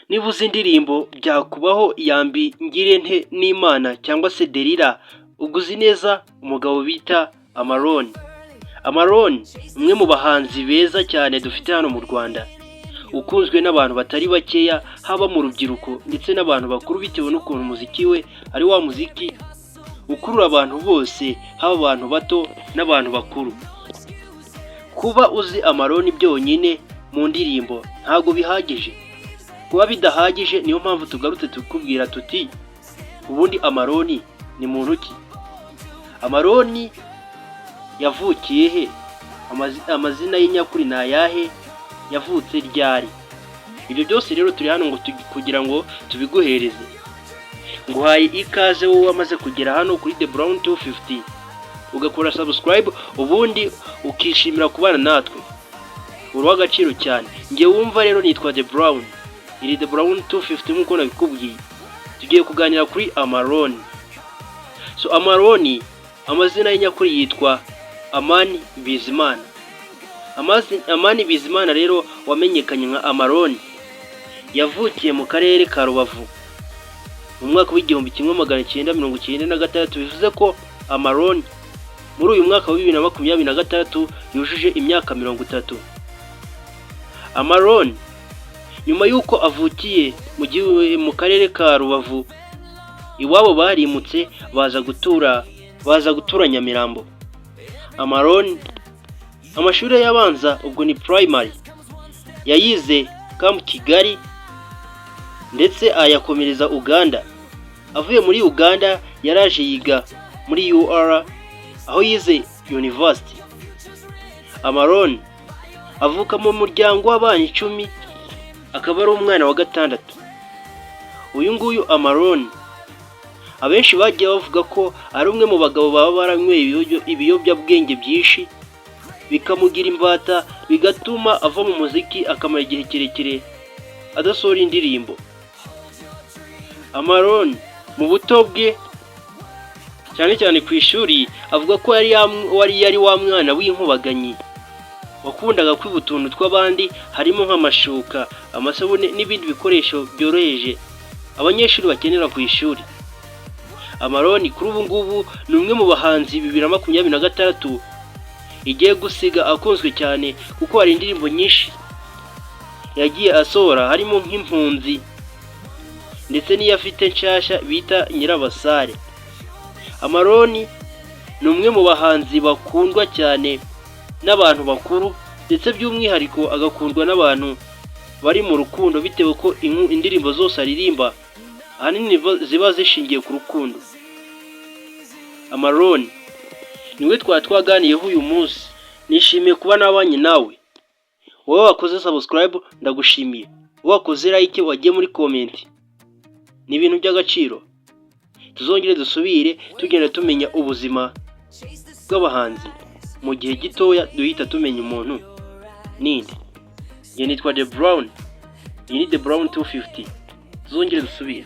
Niba uzi indirimbo "Byakubaho" yambi Ngirente n'Imana cyangwa se Derira, ubwo uzi neza umugabo bita Amalon. Amalon, umwe mu bahanzi beza cyane dufite hano mu Rwanda, ukunzwe n'abantu batari bakeya, haba mu rubyiruko ndetse n'abantu bakuru, bitewe n'ukuntu umuziki we ari wa muziki ukurura abantu bose, haba abantu bato n'abantu bakuru. Kuba uzi Amalon byonyine mu ndirimbo ntabwo bihagije. Kuba bidahagije, niyo mpamvu tugarutse tukubwira tuti: "Ubundi Amalon ni muntu ki?" Amalon yavukiye he? Amazina ye nyakuri ni ayahe? Yavutse ryari? Ibyo byose rero turi hano ngo kugira ngo tubiguhereze. Nguhaye ikaze wowe wamaze kugera hano kuri The Brown 250, ugakora subscribe, ubundi ukishimira kubana natwe. Uri uw'agaciro cyane. Njye wumva rero nitwa The Brown, iri The Brown 250. Nk'uko nabikubwiye, tugiye kuganira kuri Amalon. So Amalon, amazina ye nyakuri yitwa Amani Bizimana. Amani Bizimana rero wamenyekanye nka Amalon, yavukiye mu karere ka Rubavu mu mwaka w'1996. Bivuze ko Amalon muri uyu mwaka wa 2026 yujuje imyaka 30. Amalon, nyuma y'uko avukiye mu karere ka Rubavu, iwabo barimutse baza gutura Nyamirambo. Amalon amashuri y'abanza, ubwo ni primary, yayize Camp Kigali ndetse ayakomereza Uganda. Avuye muri Uganda yaraje yiga muri UR, aho yize university. Amalon avuka mu muryango w'abana 10, akaba ari umwana wa gatandatu. Uyu nguyu Amalon, abenshi bagiye bavuga ko ari umwe mu bagabo baba baranyweye ibiyobyabwenge byinshi bikamugira imbata, bigatuma ava mu muziki akamara igihe kirekire adasohora indirimbo. Amalon mu buto bwe, cyane cyane ku ishuri, avuga ko yari wa mwana w'inkubaganyi wakundaga kwiba utuntu tw'abandi, harimo nk'amashuka, amasabune n'ibindi bikoresho byoroheje abanyeshuri bakenera ku ishuri. Amalon kuri ubu ngubu ni umwe mu bahanzi 2026 igiye gusiga akunzwe cyane, kuko hari indirimbo nyinshi yagiye asohora, harimo nk'Impunzi ndetse n'iyo afite nshasha bita Nyirabasare. Amalon ni umwe mu bahanzi bakundwa cyane n'abantu bakuru, ndetse by'umwihariko agakundwa n'abantu bari mu rukundo, bitewe ko indirimbo zose aririmba ahanini ziba zishingiye ku rukundo. Amalon niwe twaba twaganiyeho uyu munsi. Nishimiye kuba nabanye nawe. Wowe wakoze subscribe, ndagushimiye. Wowe wakoze like, wagiye muri comment, ni ibintu by'agaciro. Tuzongere dusubire tugenda tumenya ubuzima bw'abahanzi mu gihe gitoya, duhita tumenya umuntu ninde. Njye nitwa The Brown, iyi ni The Brown 250. Tuzongere dusubire.